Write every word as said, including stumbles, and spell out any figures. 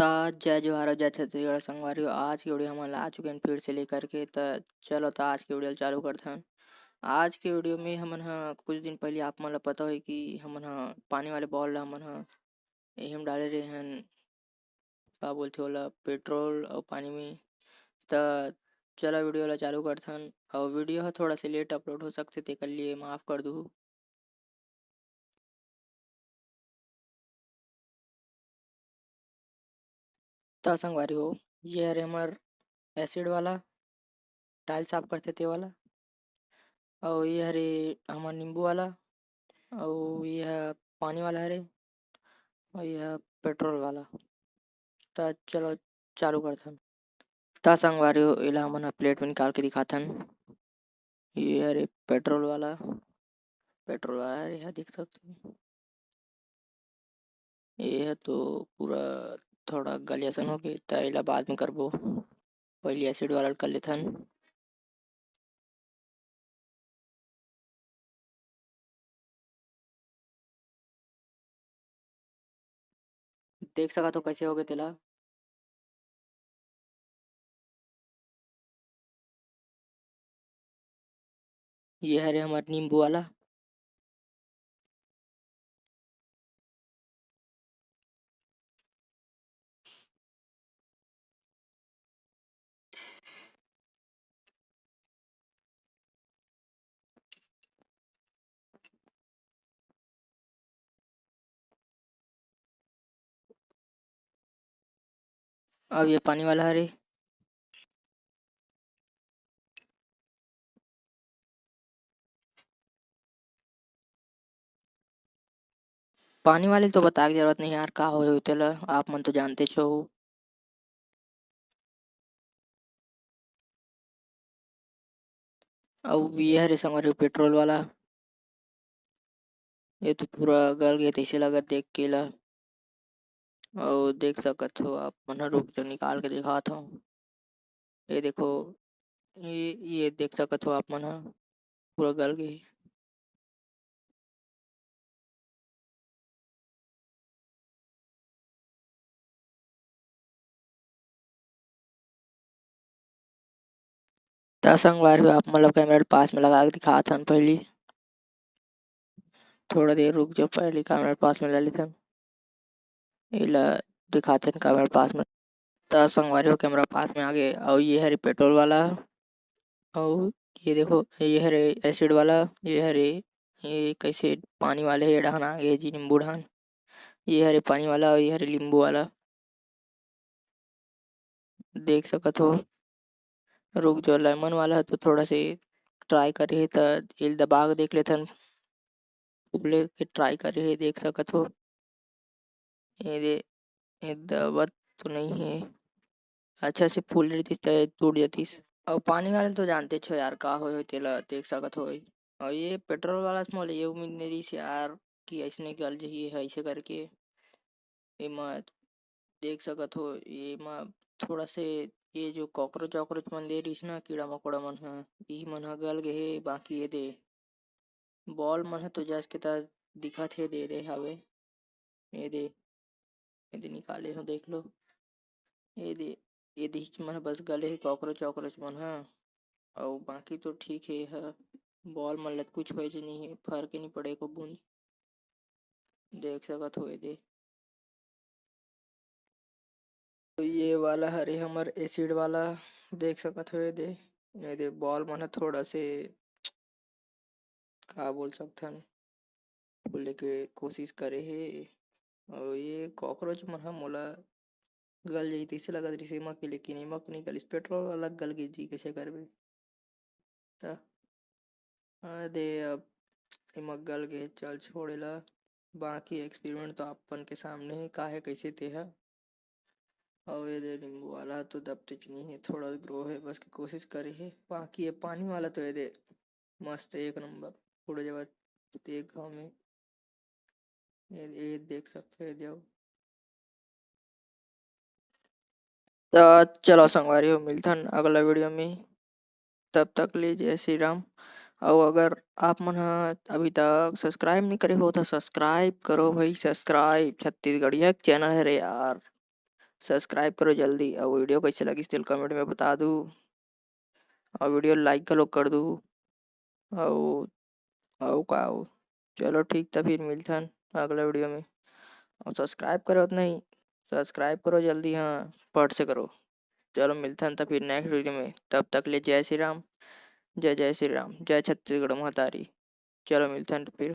त जय जोहार अउ जय छत्तीसगढ़ संगवारी हो। आज के वीडियो हमन ला आ चुके हैं फिर से लेकर के। त चलो, त आज के वीडियो चालू करथन। आज के वीडियो में हमन ह कुछ दिन पहले, आप मन ला पता होही कि हमन ह पानी वाले बॉल ला हमन ह एही म डाले रहे हन, का बोलथे ओला, पेट्रोल अउ पानी में। त चला वीडियो ला चालू करथन। अउ वीडियो ह थोड़ा से लेट अपलोड हो सकथे, तेकर लिए माफ कर दुहू। त संगवारी हो, ये हरे हमर एसिड वाला, टाइल साफ करथे ते वाला, अउ ये हरे हमर नींबू वाला, अउ ये ह पानी वाला हरे, अउ ये ह पेट्रोल वाला। त चलो चालू करथन। त संगवारी हो, एला हमन ह प्लेट में निकाल के दिखाथन। ये हरे पेट्रोल वाला, पेट्रोल वाला हरे, एहा देख सकथो। ये ह तो पूरा थोड़ा गलिया सन होगे, त एला बाद में करबो, पहिली एसिड वाला ल कर लेथन। देख सकत हो कइसे होगे तेला। ये हरे हमर नींबू वाला। अब ये पानी वाला हरे। पानी वाले तो बता के जरूरत नहीं यार, का होय होय तेला, आप मन तो जानते छो। अउ ये हरे संगवारी हो पेट्रोल वाला, ये तो पूरा गल गे तइसे लगत देख के एला। अउ देख सकत हो आप मन ह, रुक जा निकाल के दिखात हव। ये देखो, ये, ये देख सकत हो आप मन ह, पूरा गल गे हे। त संगवारी हो, आप मन ल कैमरा ल पास में लगा के दिखात हन पहिली। थोड़ा देर रुक जाओ, पहिली कैमरा ल पास में ले लेथन। एला दिखाथन कैमरा ल पास में। त संगवारी हो, कैमरा पास में आ गे। अउ ये हरे पेट्रोल वाला, अउ ये देखो, ये हरे एसिड वाला, ये हरे, ये कइसे पानी वाले हे, ये डहान आ गे जी, नींबू डहान। ये हरे पानी वाला अउ ये हरे नींबू वाला। देख सकत हो, रुक जाओ, लेमन वाला ह तो थोड़ा से ट्राई करे हे, त एल दबा के देख लेथन, फूले के ट्राई करे हे, देख सकत हो। ये दे, ये दबत तो नइ हे, अच्छा से फूले रहितिस त टूट जतिस। अउ पानी वाला तो जानते छो यार, का होय होय तेला देख सकत हो। अउ ये पेट्रोल वाला से मोला ये उम्मीद नइ रहिस यार कि अइसने गल जही, अइसे करके। एमा देख सकत हो, एमा थोड़ा से ये जो कॉकरोच वॉकरोच मन दे रहिस ना, कीड़ा मकोड़ा मन ह, इही मन ह गल गे हे। बाकी ये दे बॉल मन ह तो जस के तस दिखत हे, दे दे हवे। ये दे, ये दे निकाले हो, देख लो। ये दे, ये दे हिच मन ह बस गले हे, कॉकरोच वॉकरोच मन ह। अउ बाकी तो ठीक हे, ह बॉल मन ल कुछ होय जे नइ हे, फरक नइ पड़े एको बूंद। देख सकत हो ये दे। तो ये वाला हरे हमर एसिड वाला, देख सकत हो ये दे। ये दे बॉल मन ह थोड़ा से, का बोल सकथन, फूले के कोशिश करे हे। अउ ये कॉकरोच मन ह मोला गल जाही तइसे लगत रहिस एमा के, लेकिन एमा के नइ गलिस, पेट्रोल वाला गल गे जी, कइसे करबे। त आ दे, अब एमा गल गे, चल छोड़ एला। बाकी एक्सपेरिमेंट तो अपन के सामने हे, का हे कइसे ते ह। अउ ये दे नींबू वाला तो दबतेच नइ हे, थोड़ा ग्रो हे बस के कोशिश करे हे। बाकी ये पानी वाला तो ये दे मस्त एक नंबर, उड़ जावत एक घाव में। ये, ये देख सकते हो, ये दे। त चलो संगवारी हो, मिलथन अगला वीडियो में। तब तक ले जय श्री राम। अउ अगर आप मन ह अभी तक सब्सक्राइब नइ करे हो त सब्सक्राइब करो भाई, सब्सक्राइब। छत्तीसगढ़िया के चैनल हरे यार, subscribe करो जल्दी, अउ video कइसे लगिस तेला comment में बता दू, अउ video like घलो कर दू। अउ, अउ का अउ? चलो ठीक, त फिर मिलथन अगला video में। अउ subscribe करे होत नहीं, subscribe करो जल्दी, हाँ, फट से करो। चलो मिलथन त फिर next video में, तब तक ले जय श्री राम, जय जय श्री राम, जय छत्तीसगढ़ महतारी। चलो मिलथन त फिर।